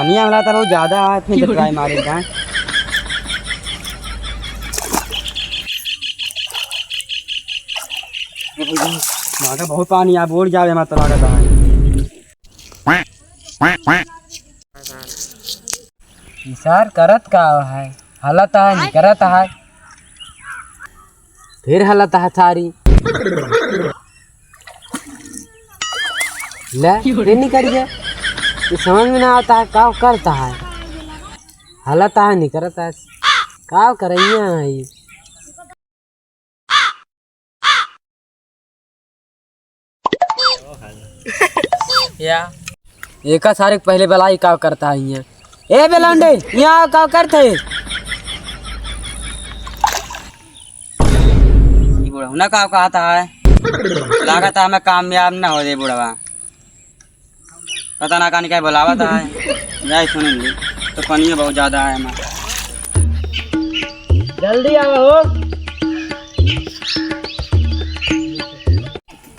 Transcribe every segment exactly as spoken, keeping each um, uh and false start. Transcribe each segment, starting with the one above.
पानी हमला तो बहुत ज्यादा है, फिर से try मारे एक बार। बहुत पानी आ, बूड़ जावे हमार तो लागत है। ई सार करत का है? हलत है, निकरत है, फिर हलत है थारी। ले, ये नहीं करिए। ये समझ में ना आता है, का करता है? हलत है, निकरत है। का करैया है ये? या। एका सारे के पहले बलाई का करता है ये। ए बेलौंडे, यहाँ का करते? ई बुढ़ौना का कहता है? लागत है हमें कामयाब ना हो जाए बुढ़वा। पता ना कानी का बुलावत है। जाए सुन ली। तो पानी बहुत ज्यादा है हमार। जल्दी आओ हो।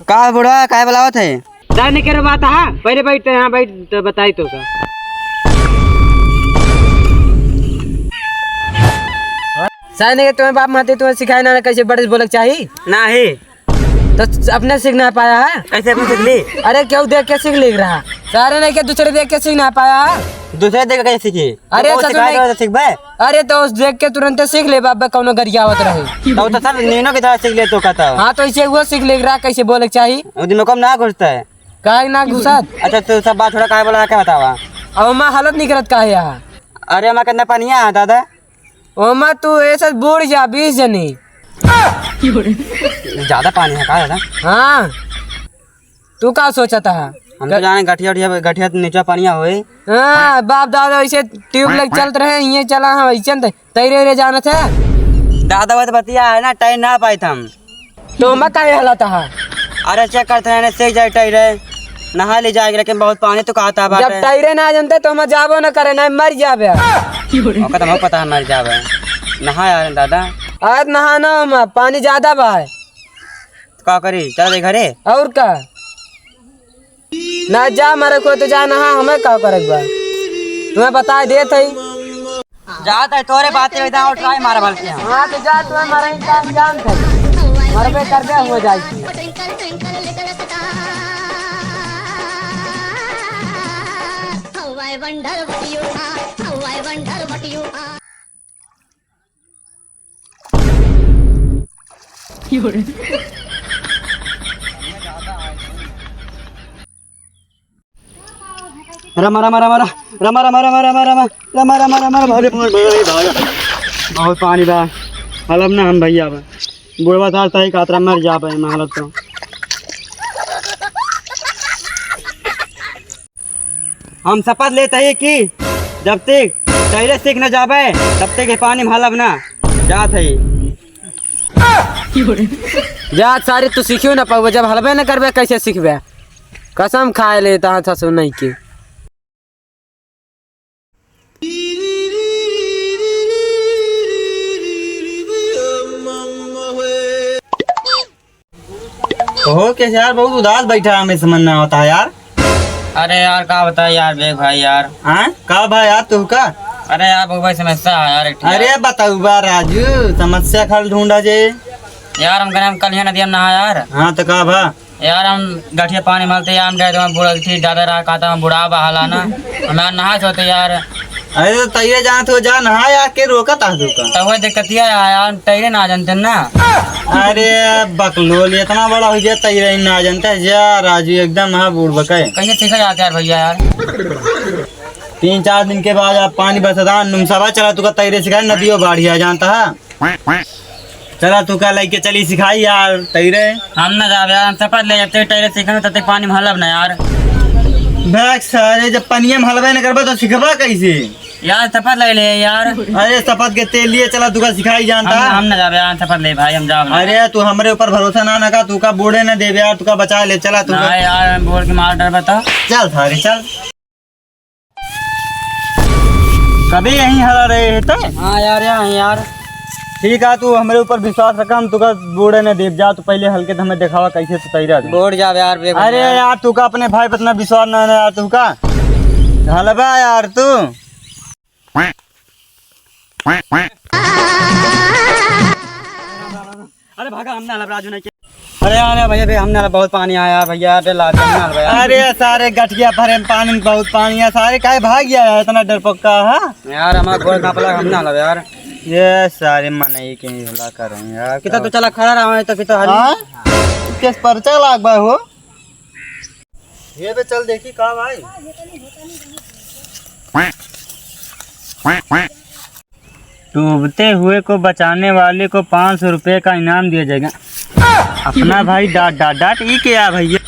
का बुढ़वा, काहे बुलावत है? जाने के बात है, पहले बैठ, यहाँ बैठ तो बताई तो का। सारे नहीं, तुम्हें बाप माते तुम्हें सिखाए ना कैसे बड़े से बोले के चाही? नहीं। तो अपने सीख ना पाया है? कैसे अपने सीख ली? अरे क्यों देख के सीख लिख रहा? सारे नहीं के दूसरे देख के सीख ना पाया है? दूसरे देख के कैसे सीखी? अरे तो तो सिखाए नहीं। तो सीख बे। अरे तो उस देख के तुरंत सीख ले बाबा, कौनो गरियावत रहे। तो, तो सब नीनो की तरह सीख ले तो कहता। हाँ, तो इसे वो सीख लिख रहा, कैसे बोले के चाही? वो दिमाग में ना घुसता है। काहे ना घुसत? अच्छा, तो सब बात छोड़ा, काहे बोला, क्या बतावा? अब हमार हालत निकलत काहे यहाँ? अरे, हमार कितना पनिया है, दादा। ओमा तू ऐसे बूड़ जा, बीस जनी। ज्यादा पानी है का, दादा? हाँ। तू का सोचत है? हम तो जाने गठिया, गठिया, गठिया तो नीचे पनिया होई। हाँ, बाप दादा ऐसे ट्यूब लग चलत रहे, ये चला, हाँ, ऐसे न तैरे रे जानत है। दादा, बात बतिया है ना, तैर ना पाइत हम। तो ओमा काहे हलत है? अरे, चेक करते हैं, सीख जाए तैरे, नहा ले जाएगा, लेकिन बहुत पानी तो कहता जब बाटे। तैरे ना जानते तो हम जाबो ना करे, ना मर जाबे। ओका तो हमको पता है, मर जाबे। नहा यार दादा। आज नहाना हम, पानी ज्यादा बा है। तो का करी, चल दे घरे। और का? ना जा, मरे को तो जा नहा, हमें का करे बा? तुम्हें बता देत है। जात है तोरे बाते, एकदम ट्राई मार बल के हम। हाँ, तो जा, तुम्हें मरे का जान थे। मरबे कर दे, हो जाए। रमा, रमा, रमा, रमा, रमा, रमा, रमा, रमा, रमा, रमा, रमा, रमा, रमा, अरे मोर भाई, भाई, बहुत पानी बा। हलब ना हम भैया बा। बुढ़वा साल सही कातरा मर जा बा, हालत तो। हम शपथ लेत हई कि जब तक तैरे सीख न जाबे, तब तक ये पानी में हलब ना। जात हई। जा सारे, तू सीखियो ना पाबे, जब हलबे न करबे, कैसे सीखबे? कसम खाए लेता है ससुर नहीं के। ओहो, कैसे यार, बहुत उदास बैठा है, हमें समझ ना होता है यार। अरे यार, का बताए यार, देख भाई यार। हाँ, का भाई यार, तू का? अरे यार, बहुत बड़ी समस्या है यार, एक ठो अरे यार। बताऊ बा राजू, समस्या का हल ढूंढा जे। यार, हम गए, हम कल यहाँ नदिया में नहा यार। हाँ, तो का भा? यार, हम गठिया पानी मलते यार, हम गए तो हम बूढ़ा थी, ज्यादा रहा, कहता हम बूढ़ा बहाला ना, हम यार नहा सोते यार। अरे तो तैरे जात हो, जा नहा यार, के रोकत आ तू का? तो वही दिक्कतिया है यार, तैरे ना जानते ना। अरे बकलोल, इतना बड़ा हो गया, तैरे ना जानता है? जा राजू, एकदम हाँ बूढ़ बके। कैसे सीखा जाता है यार भैया यार? तीन चार दिन के बाद आप पानी बरसता, नुमसबा चला, तू का तैरे सिखाए, नदियों बाढ़िया जानता है। चला, तू का लइके चली सिखाई यार, तैरे। हम ना जाबे यार, हम शपथ ले जाते, तैरे सीखने तब तक पानी में हलब ना यार। बैग सारे, जब पनिया में हलबे न करबे तो सिखबा कैसे? यार, शपथ ले ले यार। अरे, शपथ के तेल लिए चला, तू का सिखाई जानता। हम, हम ना जाबे यार, शपथ ले भाई, हम जाब ना। अरे, तू हमरे ऊपर भरोसा ना, ना का, तू का बूढ़े न देबे यार, तू का बचा ले, चला तू ना का। यार, हम बूढ़ के मार डर बता। चल सारे, चल। कभी यहीं हला रहे हैं तो? हाँ यार, यहाँ है यार। ठीक है, तू हमरे ऊपर विश्वास रखा, हम तुका बूढ़े न देब। जा, तू पहले हल्के तो हमें दिखावा कैसे तू तैरा दे। बूढ़ जाबे यार, बेवकूफ अरे यार। यार, तू का अपने भाई पर इतना विश्वास ना, ना यार, तू का? ढलबा यार तू। अरे भागा, हम ना लब, राजू नहीं के। अरे यार भैया, भैया, हम ना लब, बहुत पानी आया भैया, डर लाग, हम ना लब यार। अरे सारे गठिया भरे में पानी में बहुत पानी है, सारे काहे भाग गया है, इतना डरपोका है? यार हमारा गोड़ कांपला, हम ना लब यार। ये सारे मनई के ही भला करें यार। कितना तो चला खड़ा रहा है तो कितना हल। हाँ? किस पर्चा लाग बा हो? ये बे चल देखी का भाई। डूबते हुए को बचाने वाले को पाँच सौ रुपये का इनाम दिया जाएगा। अपना भाई डांट, डांट, डांट, ई क्या भैया?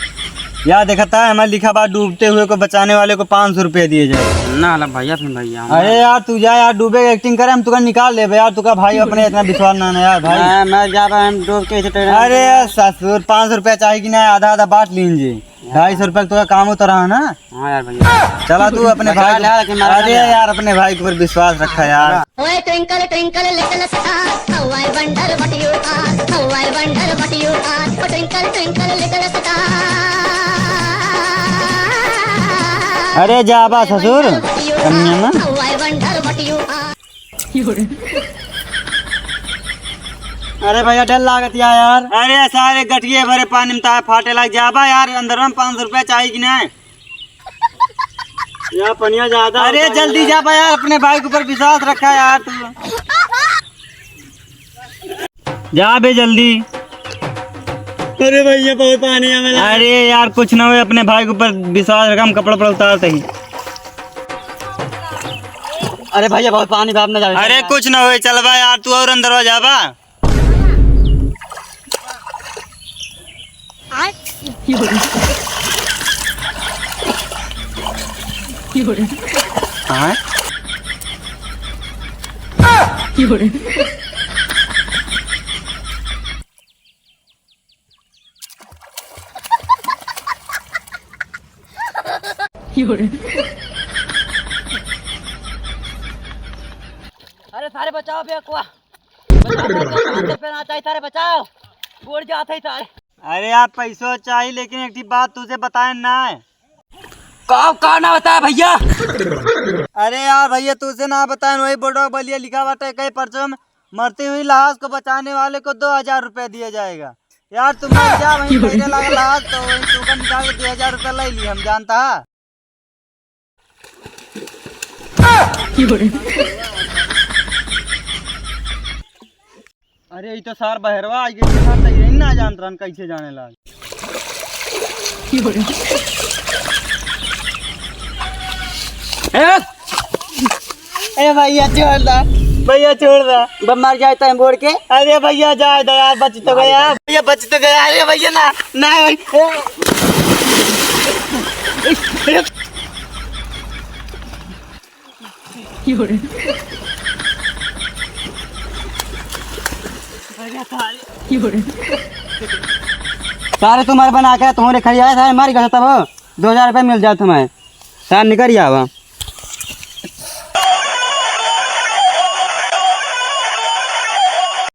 यार देखता है, हमारे लिखा बा, डूबते हुए को बचाने वाले को पाँच सौ रुपये दिए जाएगा। ना ला भैया, फिर भैया। अरे यार, तू जा यार, डूबे के acting करे, हम तुका निकाल लेबे यार, तुका भाई अपने इतना विश्वास ना, ना यार भाई। मैं, मैं जा रहा, हम डूब के इसे तैरना। अरे ससुर, पाँच सौ रुपया चाही कि ना, आधा आधा बांट लीन जी। ढाई सौ रुपया का तुका काम होता रहा ना। हाँ यार भैया। चला तू अपने बचा भाई को, ला, लेकिन मारा अरे ना। यार, अपने भाई के ऊपर विश्वास रखा यार। ओए twinkle twinkle little star, how I wonder what you are, how I wonder what you are, ओ twinkle twinkle little star। अरे जा बा ससुर, कन्या ना। How I wonder what you are। अरे भैया, डर लागत या यार। अरे सारे गठिए भरे पानी में तार फाटे लाग जाबा यार, अंदर में पाँच सौ रुपया चाही कि नहीं? यार पनिया ज्यादा अरे होता है जल्दी यार। जा बा यार, अपने भाई के ऊपर विश्वास रखा यार तू। जा बे जल्दी। अरे भैया, बहुत पानी है मेरा। अरे यार, कुछ ना होए, अपने भाई के ऊपर विश्वास रखा, हम कपड़ा उपड़ा उतारते ही। अरे भैया, बहुत पानी बा, आप ना जाओ। अरे कुछ ना होए, चल बा यार, तू और अंदर हो जा बा। अरे सारे बचाओ बे, कुआ। बचाओ, बचाओ, बचाओ, बचाओ, सारे बचाओ। गोड़ जात है सारे। अरे यार, पैसो चाही, लेकिन एक ठे बात तुझे बताए ना है। का, का ना बताया भैया? अरे यार भैया, तुझे ना बताए, वही बोर्डवा बलिया लिखा बाटे कई पर्चों में, मरती हुई लाश को बचाने वाले को दो हजार रुपये दिया जाएगा। यार तुम मर जा, वहीं पहले लगा लाश, तो वहीं तुमका निकाल के दो हजार रुपये ले ली हम, जानता है। अरे, ई तो सार बहरवा आ गई, सार तो यही ना जानत रहन, कैसे जाने लाग। ए! ए भैया, छोड़ दा, भैया, छोड़ दा। बम मर जाए तो हम बोल के। अरे भैया, जाए दो यार, बच तो गया। भैया, बच तो गया। अरे भैया, ना, ना भाई। सारे तुम्हारे बना के तुम्हारे खड़ी आए, सारे मार गए तब दो हजार रुपये मिल जाए तुम्हें। सारे निकल जावा।